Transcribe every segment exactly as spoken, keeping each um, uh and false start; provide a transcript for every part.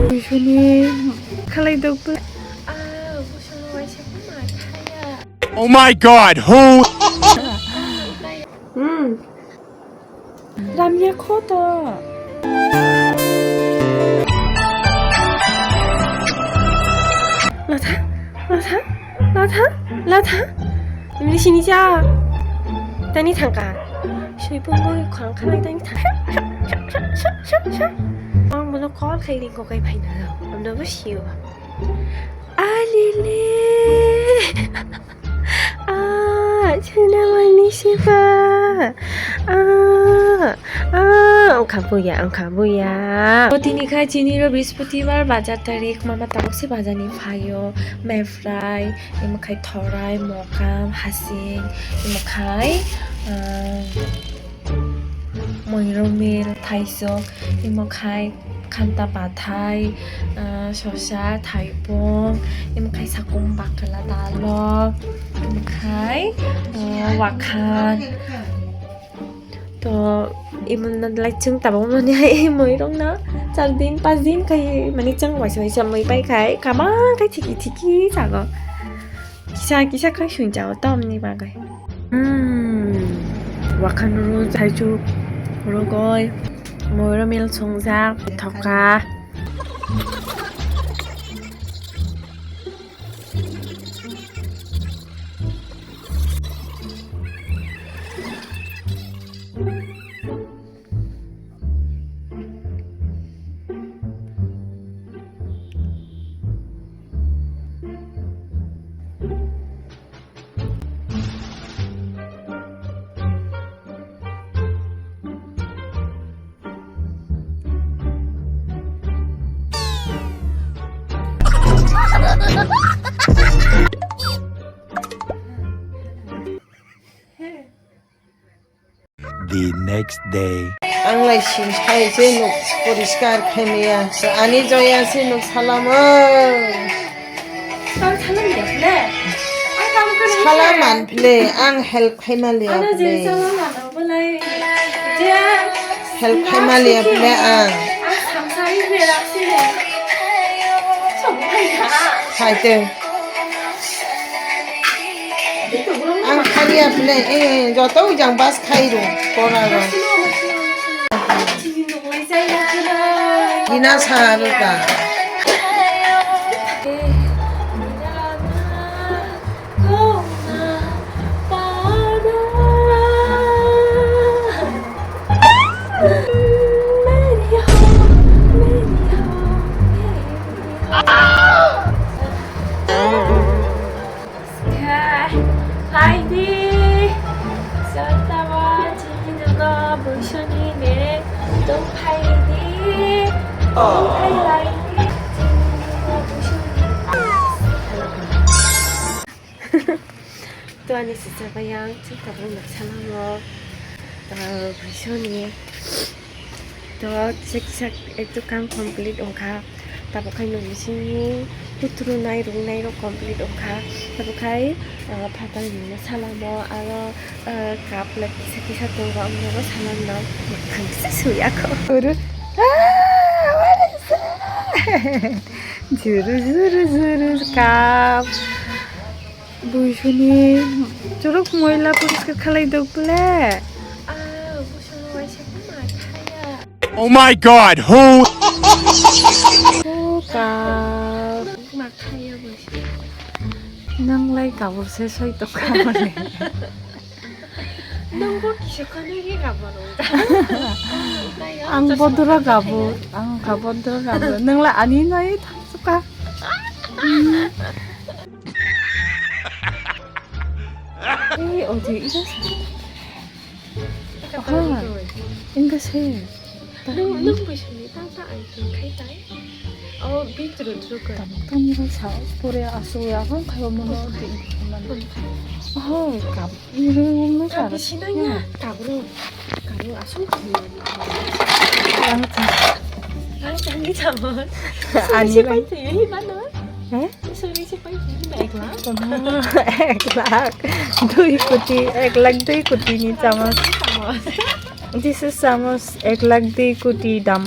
Bisuni khalai dok. Oh my God, who? Hmm. Ramya khoto. Latha, latha, latha, latha. Ini sini ja. Tani thangka. Sui punggo khang khang tani thangka. Ang bono call khai ri ko kai phai na. Amno bo siyo. Alile. Ah, chwla mani siba. Ah, ah, ang kha buya, ang kha buya. Tini kha chini ro Brihaspatibar bazar tarik, mama tabuk se bazar ni phaio, mefrai, imo khai thorai, mokam, hasing, imo khai, ah, Moiromil, thaisok, imo khai khanta pathai, ah, sosa, thaipung, imo khai sakung bakla dalok, imo khai, ah, wakhan. To imo na lai chwng tabuk mani hai moirok na char din, pas din khai mani chwng waisa waisa mui pai khai kama khai thiki thiki sago. Kisa kisa khai sung jao tamni bagwi. Hmm, wakhan rw, thaichuk, rogoi, moiromil sungjak, thoka. The next day. Ang lai sing sai se nuk poriskar khaimaya. Ani joya se nuk salamo. Ang salam ya phle. Ang kam kar. Salam man phle. Ang help khaima liya phle. Help khaima liya phle ang. Ang samsari phle raksi le. Song khai kha. Khai te. Ang khariya phle, eh, joto ujang bas khai rw, kora rw. Gina sa rw ta. Kha, phaidi. Sotaba chini nogo buisoni ne tong phaidi. Tong phai laidi. Chini nogo buisoni. To ani sister bayang, chini tabuk noksa nango. To buisoni. To kisa kisa ekdom kam complete wngkha. Tabuk khai nokni simi kutrunai rwngnairok complete wngkha. Tabuk khai, ah, phatar nini salamo aro, ah, cup le kisa kisa tongo, amnobo salamno mwkhang se suyakho. Uru. Ah, what is that? Juru, juru, juru, cup. Buisoni chorok moila poriskar khalai dok le. Ah, buisoni waisa ma khaya. Oh my God, who? Oh, ka. Ma khaya buisoni. Nang lai kabur se soi tok ka mane. Nang bo kisa kano ye kabur. Ang bodoro kabur, ang kabur doro kabur. Nang lai ani nai thang suka. Ei, odi, ida sa. Aha, inda se. Nung, nung bai sini, ta, ta, ai, tong khai tai. Oh, beetroot, rukun. Tam, tam, ro sa, pore asu ya, hong khai, mono, di, man. Hong khai. Aha, kap. Iro, mono sa. Kap, di sini ya, kap, ro. Kap, ro, asu, khai, ya, di. Yang, ta. Yang, yang, di, sama. Ani, sini, bai, tu, ya, hi, mana? Eh? Sorry, si pai ni ek lakh. Ek lakh. Dui koti, ek lakh dui koti ni chamas. Chamas. This is চামচ এক লাখ দুই কোটি দাম।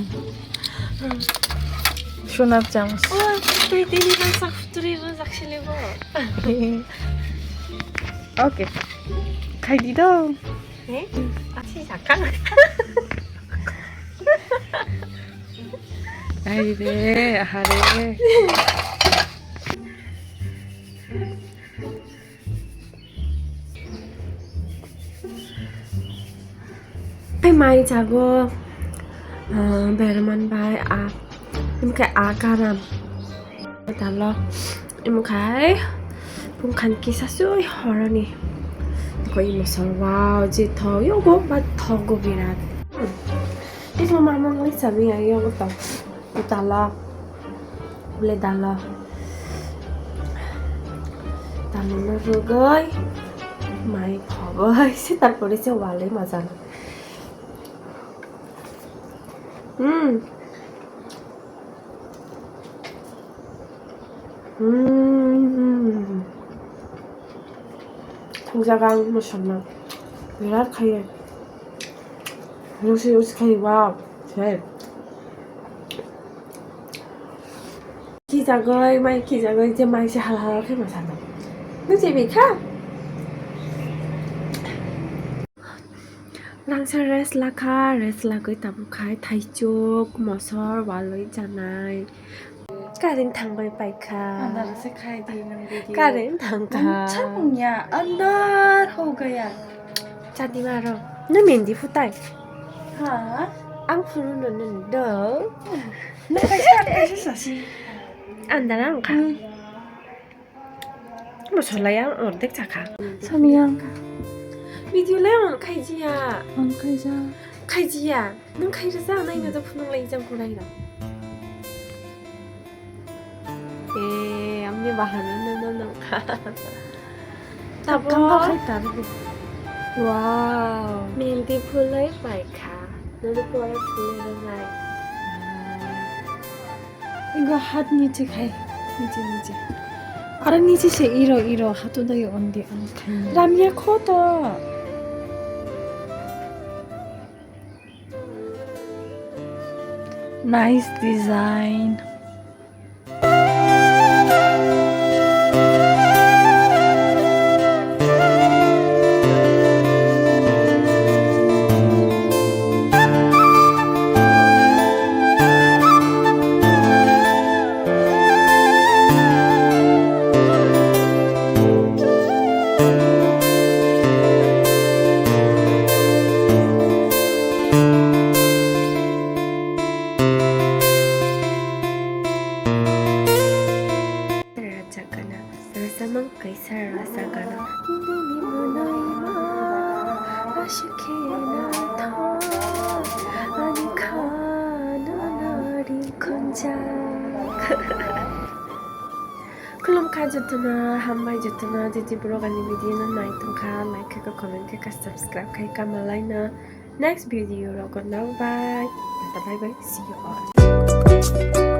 সোনার চামচ। Oh, twi tini rwjak, twi rwjak silibo. Okay. Khai di do. Eh? Achi sakang. Ai re, aha re. Ai mai chago, ah, berman bai a, imkhe a karam. Talo, imkhai, pungkhan kisa sui horoni. Koi mosol, wow, je thok, yogo, ba thogo birat. Hmm. Imo mamang ni sami ya, yogo to. Dala. Bole dala. Dala no rwgwi. Mai phoboi se tarpore se walwi majana. Hmm. Hmm. Thangjagang mosolna. Birat khaye. Rusi rusi khaye, wow. Sai. Kijagoi, mai kijagoi, je mai se hal hal khe ma sano. Nung je bikha? Langsa rest lakha, rest lagoi tabuk khai thaichuk, mosor, waloi janai. Current thangbai paikha. Andar se khai di nung di di. Current thangkha. Nung chamung ya, andar ho gaya. Chadi maro. Nung mendi phutai. Ha? Ang phuru no nung do. Nung kaisa kaisa sasi. Andar ang kha. Hmm. Mosolai ang ordek chakha. Samyang. Video lai ang khaijia. Ang khaija. Khaijia. Nung khairasa nai no da phunang lai jang kurai ra. Eh, amni bahana no no no kha. Tabo. Kangkal khai tar. Wow. Mendi phulai pai kha. Nani pore phulai rai. Ingo hat niche khai, niche niche. Aro niche se iro iro hato dai ondi ang khai. Ramya khoto. Nice design. Rajagana, rasamang kaisa rasagana. Nini mwnai ma, aswk khe naithok, ani khana na ringkon jak. Khulumkha jotono, hambai jotono, je je borok ani video no nai tongkha, like khe, comment khe, subscribe khai kha malaino. Next video rogo nang bai. Tata bye bye, see you all.